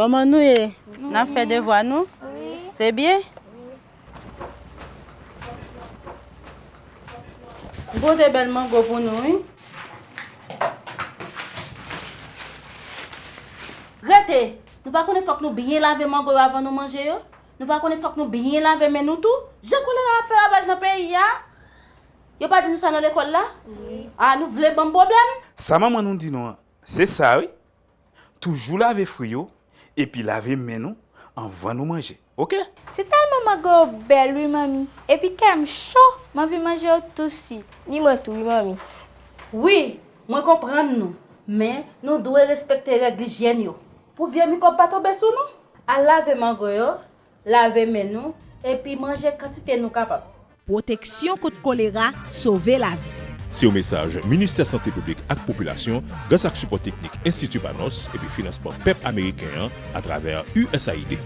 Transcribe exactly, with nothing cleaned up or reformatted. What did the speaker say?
Kòman nou ye? N ap fè devwa nou? Se byen? M pote bèl mango pou nou, wi. Rete! Nou pa konnen fòk nou byen lave mango yo avan nou manje yo? Nou pa konnen fòk nou byen lave men nou tou? Jan kolera ap fè ravaj nan peyi a? Yo pa di nou sa nan lekòl la? A, nou vle ban m pwoblèm? Sa manman nou di nou an, se sa wi. Toujou lave fwi yo, epi lave men nou anvan nou manje, oke? Se tèlman mango yo bèl wi, manmi. Epi kè m cho, m anvi manje yo tousuit. Ni mwen tou wi, manmi. Wi, mwen konprann nou, men nou dwe respekte règ lijyèn yo, pou vye mikwòb pa tonbe sou nou. Al lave mango yo, lave men nou, epi manje kantite nou kapab. Pwoteksyon kont kolera sove lavi. Se yon mesaj Ministè Sante Piblik ak Popilasyon, gras ak sipò teknik Enstiti Panos epi finansman pèp ameriken an atravè U S A I D.